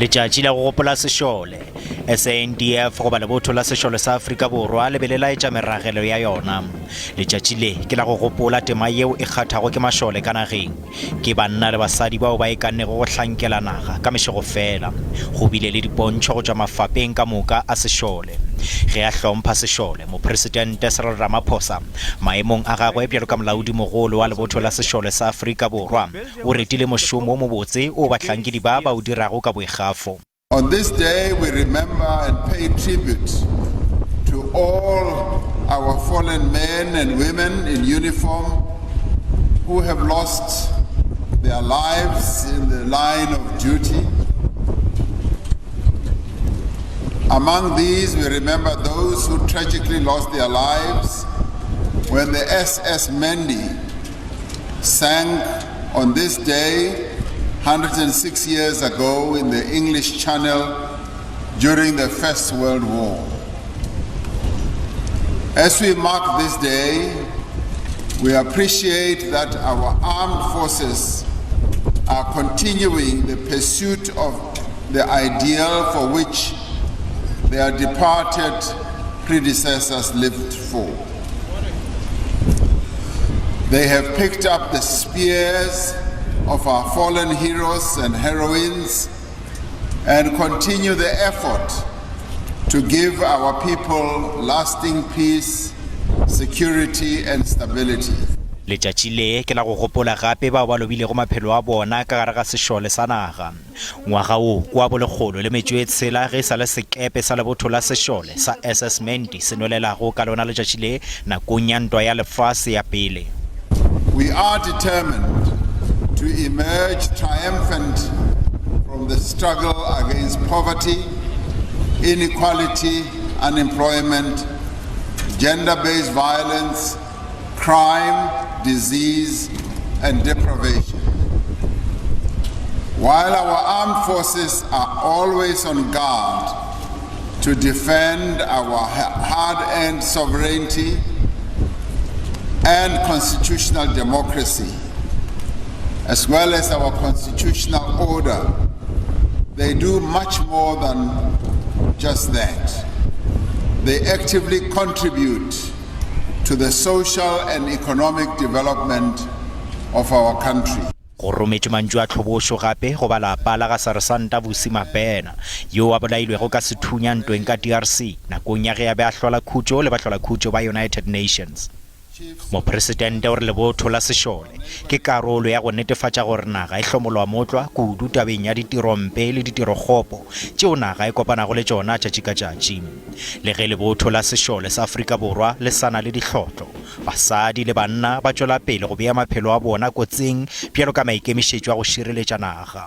Letšatši la go gopola sešole, SANDF goba Lebotho la Sešole sa Afrika Borwa le be le laetša meragelo ya yona. Letšatši le ke la go gopola tema yeo e kgathago ke mašole ka nageng. Ke banna le basadi bao ba ikannego go hlankela naga ka mešego fela. Go bile le dipontšho go tšwa mafapeng ka moka a sešole. Ge a hlompha sešole, Mopresidente Cyril Ramaphosa, maemong a gagwe bjalo ka Molaodimogolo wa Lebotho la Sešole sa Afrika Borwa, O retile mošomo o mobotse wo bahlankedi ba ba o dirago ka boikgafo. On this day we remember and pay tribute to all our fallen men and women in uniform who have lost their lives in the line of duty. Among these, we remember those who tragically lost their lives when the SS Mendi sank on this day 106 years ago in the English Channel during the First World War. As we mark this day, we appreciate that our armed forces are continuing the pursuit of the ideal for which their departed predecessors lived for. They have picked up the spears of our fallen heroes and heroines and continue the effort to give our people lasting peace, security and stability. Letšatši le ke la go gopola gape bao ba lobilego maphelo a bona ka gare ga sešole sa naga. Ngwaga wo ke wa bolekgolo le metšo e tshela ge e sa le sekepe sa lebotho la sešole sa SS Mendi se nwelelago ka lona letšatši le nakong ya Ntwa ya Lefase ya Pele. We are determined to emerge triumphant from the struggle against poverty, inequality, unemployment, gender-based violence, crime, disease, and deprivation. While our armed forces are always on guard to defend our hard-earned sovereignty and constitutional democracy, as well as our constitutional order, they do much more than just that. They actively contribute to the social and economic development of our country. Go rometšwe mantšu a tlhobošo gape go ba lapa la ga Seresanta Vusi Mabena, yoo a bolailwego ka sethunya ntweng ka DRC nakong ya ge a be a hlola khutšo le bahlolakhutšo ba United Nations. Mopresidente o re lebotho la sešole ke karolo ya go netefatša gore naga e hlomolwa motlwa kudu tabeng ya ditirompe le ditirokgopo tšeo naga e kopanago le tšona tšatši ka tšatši. Le ge lebotho la sešole sa Afrika Borwa le sa na le dihlotlo, basadi le banna ba tšwela pele go bea maphelo a bona kotsing bjalo ka maikemišetšo a go šireletša naga.